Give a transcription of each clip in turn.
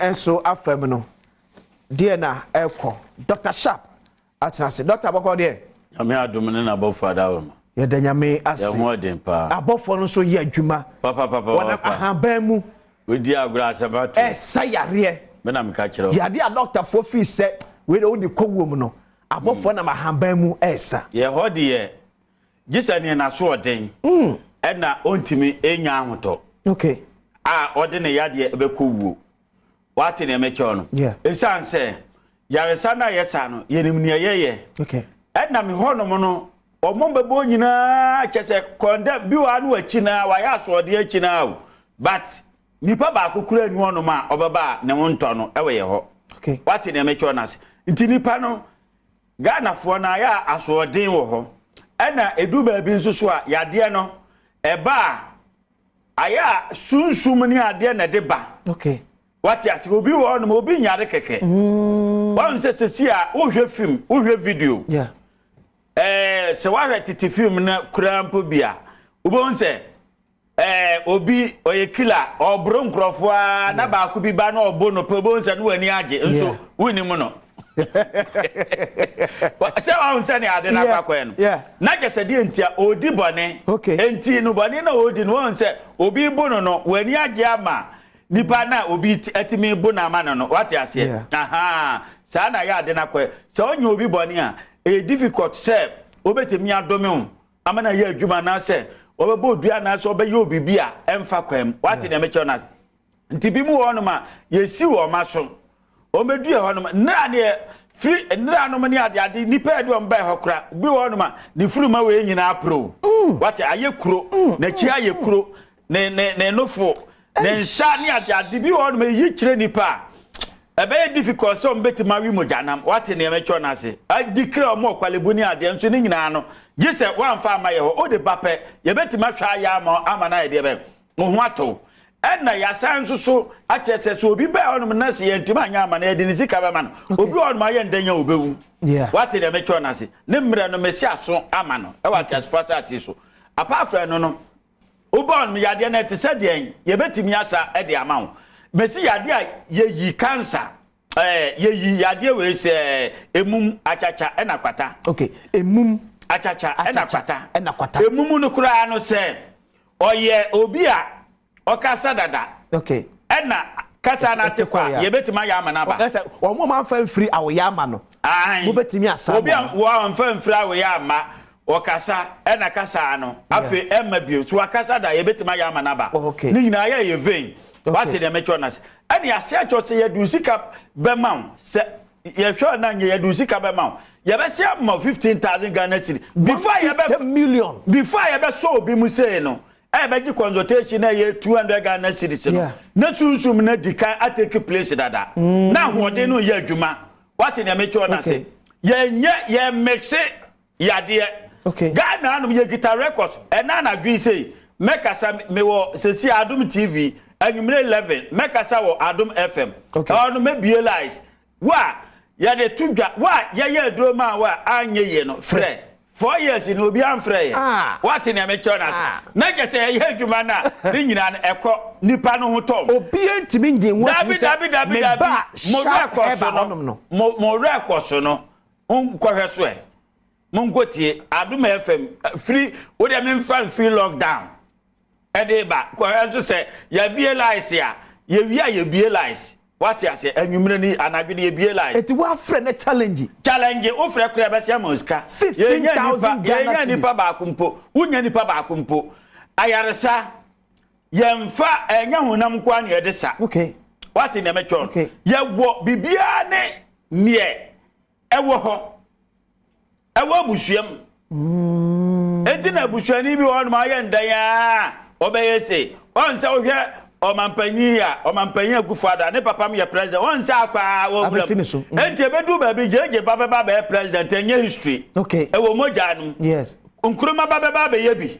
Nso afam no deɛ na ɛkɔ Dr Sharp atena ase. Dr abɔkɔ deɛ. Nyame adom ne n'abɔfoɔ adaworo ma. Yɛda Nyame ase. Yɛn ho ɔden paa. Abɔfoɔ no nso yɛ adwuma. Papapapa. Wɔnam ahaban mu. Wodi agorɔ asɛm ato. Ɛsa yareɛ. Me na meka kyerɛ wo. Yadeɛ a dɔktafoɔ fii sɛ wei de wode kɔ wuom no, abɔfoɔ nam ahaban mu ɛsa. Yɛ hɔ deɛ, gye sɛ neɛ n'aso ɔden ɛna ɔntumi nya ahotɔ. A ɔde ne yadeɛ bɛkɔ wuo. Wate neɛ mekyerɛ no? Yeah. Ɛsiane sɛ yaresa no a yɛsa no, yɛnim neɛ yɛyɛ. Ɛna me hɔnom no, ɔmo bɛbɔ nyinaa kyɛ sɛ kɔndɛm bi wɔ ha no akyi naa wayɛ asoɔden akyi naa o, but nipa baako kura ni hɔnom a ɔbɛba a ne ho ntɔ no ɛwɔ yɛ hɔ. Wate neɛ mekyerɛ no ase? Nti nipa no, Ghanafoɔ no ayɛ a asoɔden wɔ hɔ, ɛna edu baabi nso so a yadeɛ no ɛba a ayɛ a sunsum ne adeɛ na ɛde ba. Wate ase? Obi wɔ hɔnom, obi nyare kɛkɛ. Wɔn sɛ sɛsi a wohwɛ film, wohwɛ video. Sɛ woahwɛ tete film no koraa mpo bi a, wobɛhu sɛ obi ɔyɛ killer, ɔboro nkurɔfoɔ a na baako bi ba na ɔbo no pɛ, wobɛhu sɛ ne w'ani agye nso wonnim no. Sɛ wahu sɛ ne ade no akɔ akɔyɛ no. Na kyɛ sɛ deɛ nti a ɔdi bɔne. Nti no bɔne na ɔdi no, wahu sɛ obi bo no, w'ani agye ama nipa na obi atumi bo no ama no, wate aseɛ? Aha, saa na yɛ ade no akɔyɛ. Sɛ ɔnyɛ obi bɔne a, ɛyɛ difficult sɛ wobɛtumi adome wo ama na yɛ adwuma anaasɛ wɔbɛbɔ odua anaasɛ ɔbɛyɛ obibi a ɛmfa kwan mu. Wate deɛ mekyerɛ no ase? Nti bi mu wɔ hɔnom a yɛsi wɔn ma so, wɔn bɛdu yɛ hɔnom nnera neɛ firi nnera nom ne ade ade nipa yɛde wɔn bɛɛ hɔ kora bi wɔ hɔnom a ne furuma wei nyinaa poro. Wate, ayɛ kuro, n'akyi ayɛ kuro, ne nofo, ne nsa ne ade ade bi wɔ hɔnom eyi kyerɛ nipa a ɛbɛyɛ difficult sɛ wɔn bɛtumi awi mogyanam. Wate nea mɛtwɛ no ase? Adi kra wɔn ɔkwalebu ne adeɛ nso ne nyinaa no, gye sɛ wɔamfa ama yɛ hɔ, o de ba pɛ, yɛbɛtumi ahwɛ ayɛ ama no ayɛ deɛ bɛn wo ho atɔ. Ɛna yɛasan nso so akyerɛ sɛ obi bɛɛ hɔnom na sɛ yɛntumi anyɛ ama no, yɛde ne sika bɛma no. Obi wɔ hɔnom ayɛ ndɛn a obɛwu. Wate deɛ mɛtwɛ no ase? Ne mmerɛ no mɛsi aso ama no ɛwɔ ateasefoɔ asase so. Apart from no no, wobɔ no yadeɛ no ɛte sɛ deɛn, yɛbɛtumi asa de ama wo. Mɛsi yadeɛ a yɛyi cancer, yɛyi yadeɛ wei sɛ emum, akyakya ɛna kwata. Okay, emum. Akyakya ɛna kwata. Ɛna kwata. Emum no koraa no, sɛ ɔyɛ obi a ɔkasa dada ɛna kasa no ate kɔ a, yɛbɛtumi ayɛ ama no aba. Ɛsɛ wɔn a wɔamfa mfiri awoyɛ ama no, mobɛtumi asa obi a wɔamfa mfiri awoyɛ ama, ɔkasa ɛna kasa no afei ɛma bio so wakasa da, yɛbɛtumi ayɛ ama no aba. Ne nyinaa yɛ vein. Wate deɛ mɛkyerɛ no ase? Ɛne ase akyerɛ sɛ yɛde sika bɛma wo, sɛ yɛhwɛ na nyɛ yɛde sika bɛma wo, yɛbɛsɛ ama 15,000 Ghana cedi before yɛbɛ million. Before yɛbɛsɔ obi mu sei no, ɛbɛgye consultation na ɛyɛ 200 Ghana cedis no, na sunsum na di kan atake place dada na ahoɔden no yɛ adwuma. Wate deɛ mɛkyerɛ no ase? Yɛnyɛ yɛn mixe yadeɛ. Ghana anom yɛkita records. Ɛna anadwo yi sei mɛkasa, mewɔ sɛsi Adom TV anwummere 11, mɛkasa wɔ Adom FM. Ɛhɔ no mɛbie lines wo a yɛde to dwa, wo a yɛyɛ aduro ma wo a anyɛ yie no, frɛ. 4 years ni obi amfrɛ yɛ. Wate nea mekyerɛ no ase? Na kyɛ sɛ ɛyɛ adwuma no a, ne nyinaa no ɛkɔ nipa no ho tɔm. Obiara ntumi ngye nwa. Dabi, dabi, dabi, dabi. Mo werɛ so no, mo werɛ kɔ so no, nkɔhwɛ so ɛ, monkɔ tie Adom FM firi wo deɛ memfa mfiri lockdown ɛde ba kɔhwɛ nso sɛ yɛbie lines a, yɛwie a yɛbie lines. Wate ase? Anwummerɛ ni, anadwo no yɛbie lines. Eti wafrɛ ne challenge. Challenge, wofrɛ koraa bɛsɛ ama sika. 15,000 Ghana cedis. Yɛnya nipa baako mpo, wonya nipa baako mpo ayaresa, yɛmfa ɛnyɛ honam nko a na yɛde sa. Wate nea mɛtwɛ no? Yɛwɔ biribiara ne neɛ ɛwɔ hɔ, ɛwɔ abusua mu. Enti na abusuani bi wɔ hɔnom ayɛ ndan a ɔbɛyɛ se ɔn sɛ wohwɛ ɔmampanyin a ɔmampanyin Akufo Addo ne papa m yɛ president, ɔn sɛ akɔ a wɔwura mu. Enti ebedu baabi gyegye ba bɛba bɛyɛ president, ɛnyɛ history. Ɛwɔ mogya no mu. Nkrumah ba bɛba bɛyɛ bi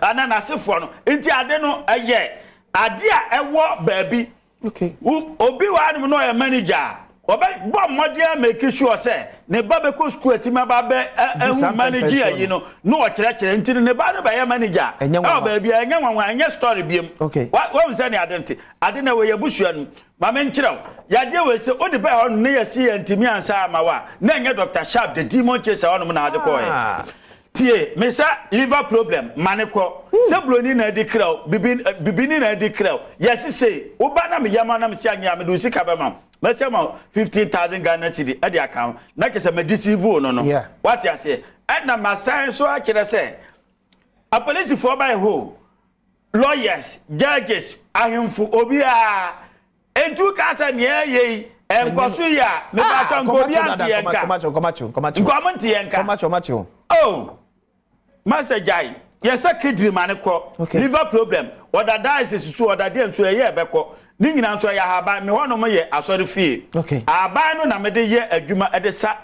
ana n'asefoɔ no. Nti ade no ɛyɛ ade a ɛwɔ baabi. Obi wɔ hanom na ɔyɛ manager a Ɔbɛbɔ mmɔden a make sure sɛ ne ba bɛkɔ sukuu atumi aba bɛ ɛhu manage ayi no na ɔkyerɛkyerɛ, nti ne ba no bɛyɛ manager ɛwɔ baabi a, ɛnyɛ nwanwa, ɛnyɛ story biem. Wɔn sɛ ne ade nte ade na wɔyɛ busua no. Maame, nkyerɛw yadeɛ wɔ sɛ wode bɛɛ hɔ no ne yɛsi yɛ ntumi ansa ama wa na ɛnyɛ Dr Sharp the Demon Chaser hɔnom na ade kɔɛ. Tie, mesa liver problem ma ne kɔ sɛ buroni na adi krɛw, bibi bibini na adi krɛw. Yɛsi sei, woba na meyɛ ma na mesi anyɛ a, mede wo sika bɛma wo, mɛsɛ ma 15,000 Ghana cedi ɛde aka ho na kyerɛ sɛ mɛ deceive wo no. Wate aseɛ? Ɛna masan so akyerɛ sɛ apolisifoɔ ba hɔ, lawyers, judges, ahemfo, obiara ntu ka sɛ nea ɛyɛ yi nkɔso yi a mebatɔ nka obi ante yɛn nka, nkɔm nte yɛn nka. Oh, masa gyae, yɛsɛ kidney ma ne kɔ, liver problem, ɔda dialysis so, ɔda deɛ nso ɛyɛ ɛbɛkɔ ne nyinaa nso ɛyɛ ahaban. Me hɔnom yɛ asɔre fie, ahaban no na mede yɛ adwuma ɛde sa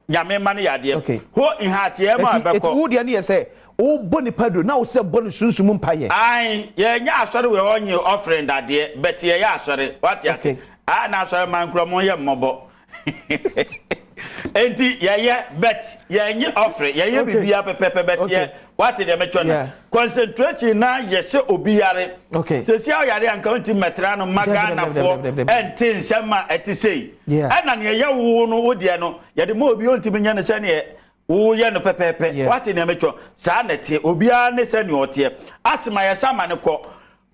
Nyame ma no yadeɛ ho nhateɛ ma ɛbɛkɔ. Eti wo deɛ no yɛ sɛ wobɔ nipa duro na wo sɛ bɔ no sunsum mpa yɛ. Ayi, yɛnyɛ asɔre wɔ ɔnye offering dadeɛ, but yɛyɛ asɔre, wate ase a, na asɔre ma nkorɔ mo yɛ mmɔbɔ, enti yɛyɛ, but yɛnye offering, yɛyɛ biribiara pɛpɛpɛ, but yɛ, wate deɛ mɛtwɛ no, concentration na yɛ sɛ obi yare sɛsi a ɔyare anka nti mɛtena no ma Ghanafoɔ ɛnte nsɛm a ɛte sei. Ɛna neɛ yɛ wo no, wo deɛ no yɛde ma obi ɔntumi nyɛ no sɛneɛ woyɛ no pɛpɛɛpɛ. Wate deɛ mɛtwɛ saa na ɛteɛ, obiara ne sɛneɛ ɔteɛ asema yɛsa ma no kɔ.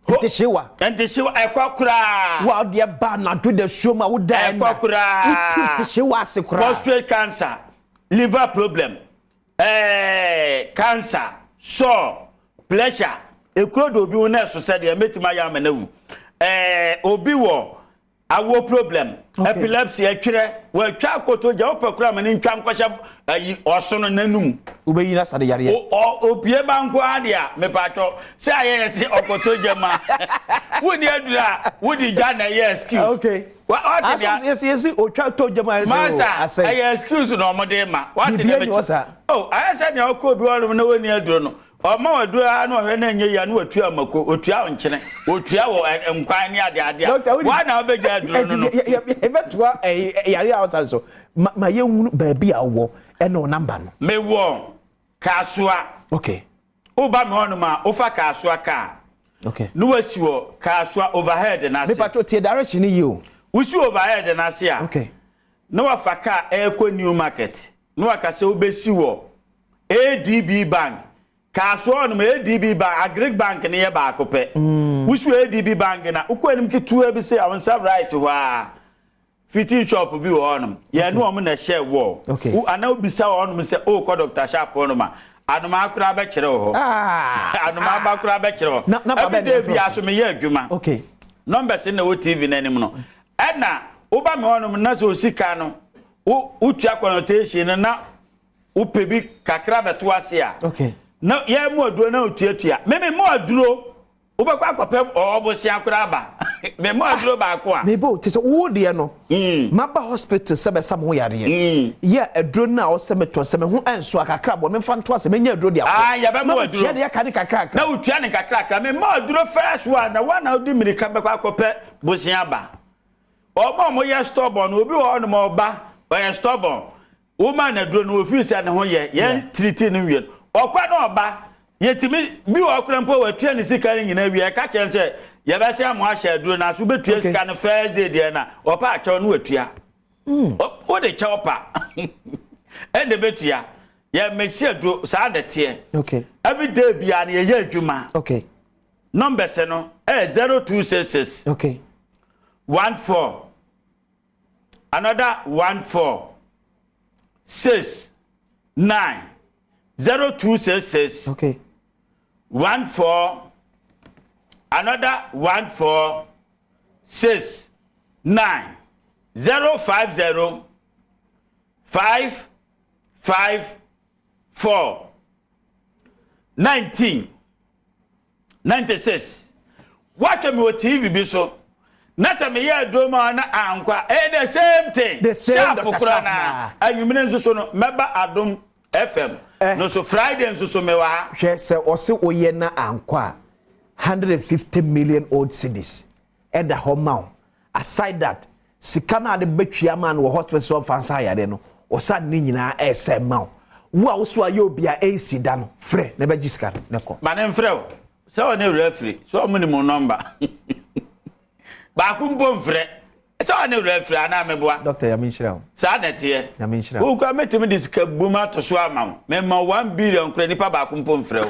Ntehyewa. Ntehyewa ɛkɔ koraa. Wa ɔdeɛ ba anadwo da suom a woda ɛna ɛkɔ koraa. Wotu ntehyewa ase koraa. Prostate cancer, liver problem, cancer, sore, pressure, ekuro de obi ho na ɛso sɛdeɛ mɛtumi ayɛ ama no awu. Obi wɔ awo problem, epilepsy, ɛtwerɛ wɔatwa akoto gya, wopɛ koraa ma ne ntwa nkɔhyɛ ayi ɔsono n'anum. Wobɛyi no asade yareɛ. Opie ba nko ara deɛ a mepatwɔ sɛ ayɛ yɛ sɛ ɔkɔtɔ gya ma wonni aduru a wodi gya na ɛyɛ excuse. Wate deɛ yɛsi otwa tɔ gya mu ayɛ sɛ masa ɛyɛ excuse na ɔmode ma. Wate deɛ mɛkyɛ oh, ayɛ sɛ nea ɔkɔ obi hɔnom na wɔnni aduro no, ɔma waduro ara na ɔhwɛ na ɛnyɛ yia na watua mako, otua nkyene, otua wɔ nkwan ne ade ade a wa na wobɛgya aduro no. Yɛbɛtoa yare a ɔsa so ma yɛhunu baabi a wowɔ ɛne wo number no. Mewɔ Kasoa. Woba me hɔnom a, wofa Kasoa kaa ne wasi wɔ Kasoa Overhead n'ase. Mepatwo, tie direction yi o. Wosi Overhead n'ase a, na wafa kaa ɛrekɔ New Market na waka sɛ wobɛsi wɔ ADB Bank. Kasoa hɔnom, ADB Bank, Agric Bank ne yɛ baako pɛ. Wosi ADB Bank na wokɔ anim ketewa bi sɛ a nsa right hɔ a, fitting shop bi wɔ hɔnom, yɛn ne wɔn na ɛhyɛ wɔ ana. Wobisa wɔ hɔnom sɛ ɔrekɔ Dr Sharp hɔnom a, anomaa koraa bɛkyerɛ wɔ hɔ. Anomaa ba koraa bɛkyerɛ hɔ. Everyday bi aso meyɛ adwuma. Numbers na ɛwɔ TV n'anim no, ɛna woba me hɔnom na sɛ osika no wotua consultation no na wopɛ bi kakra bɛto ase a, na yɛn mu aduro na otuatua mímí mu aduro, wobɛkɔ akɔpɛ ɔbɔsia koraa ba mɛ mu aduro baako a. Mebo te sɛ wo deɛ no, maba hospital sɛ bɛsa mo ho yareɛ yɛ aduro no a ɔsɛ metɔ sɛ me ho ɛnso akakra bɔ memfa nto ase menya aduro de akɔ. Ah, yɛbɛ mu aduro. Na metua de aka ne kakrakra. Na wotua ne kakrakra. Mɛ mu aduro first one na one na wodi mirika bɛkɔ akɔpɛ bosia ba. Ɔmo a ɔmo yɛ stubborn, obi wɔ hɔnom ɔba ɔyɛ stubborn, woma na aduro no ofiri sɛ ne ho yɛ yɛn tiriti no nwie no, ɔkɔ na ɔba. Yɛtumi bi wɔ ɔkora mpo watua ne sika no nyinaa wie, ɛka kyɛn sɛ yɛbɛsɛ mo ahyɛ aduro no aso, wobɛtua sika no first day deɛ na ɔpa akyɛw no watua. Wode kyɛw pa ɛna bɛtua. Yɛ mɛsi aduro saa na teɛ. Every day biara no yɛyɛ adwuma. Numbers no ɛyɛ 0266 14 another 14 6 9, 0266 14 another 14 6 9, 050 5 5 4 19 96. Woahwɛ me wɔ TV bi so na sɛ meyɛ aduro ma na ankwa, ɛyɛ the same thing. The same. Sharp. Dr. Kora Sharp. Na anwummere nso so no mɛba Adom FM no so. Friday nso so mewɔ ha. Hwɛ sɛ ɔse woyɛ na ankɔ a, 150 million old cedis ɛda hɔ ma wo. Aside that, Sika no a de bɛtua ma no wɔ hospital sɛ ɔmfa nsa ayareɛ no, ɔsa ne nyinaa ɛsɛ ma wo. Wo a woso ayɛ obi a ɛnsi da no, frɛ na bɛgye sika no ne kɔ. Ma ne mfrɛ wo sɛ ɔne werɛ afiri sɛ ɔmo ne mu nɔmba baako mpo mfrɛ sɛ ɔne werɛ afiri anaa meboa. Dɔkta, Nyame nhyira wo. Saa na ɛteɛ. Nyame nhyira wo. Wo kora mɛtumi de sika bum ato so ama wo. Mema 1 billion kora, nipa baako mpo mfrɛ wo.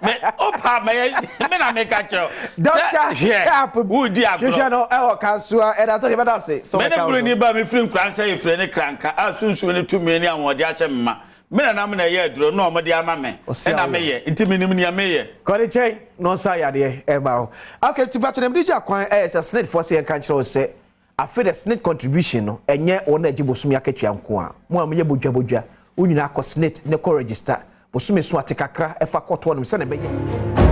Me wopa mɛyɛ me na meka kyerɛ wo. Dɔkta Sharp. Wodi agorɔ. Hwehwɛ no ɛwɔ Kasoa ɛda so de bɛda ase sɛ me ne ɔbɛka wo buroni so. Ba mefiri Nkoransa, yɛfiri ne Kranka a sunsum ne tumi ne ahoɔden ahyɛ me ma. Me nanam na ɛyɛ aduro na ɔmode ama me. Ɔsi ɛna awo. Meyɛ nti menim nea meyɛ. Kɔde kyɛn na ɔnsa yadeɛ ɛma wo. Okay, nti patro na mede gye akwan ɛyɛ sɛ SSNIT foɔ sɛ yɛnka nkyerɛ wo sɛ afei the SSNIT contribution no, ɛnyɛ wɔn a agye bosome akatua nko a mo a moyɛ bodwabodwa wo nyinaa. Kɔ SSNIT ne kɔ register bosome so ate kakra ɛfa kɔtoɔ nom sɛne ɛbɛyɛ.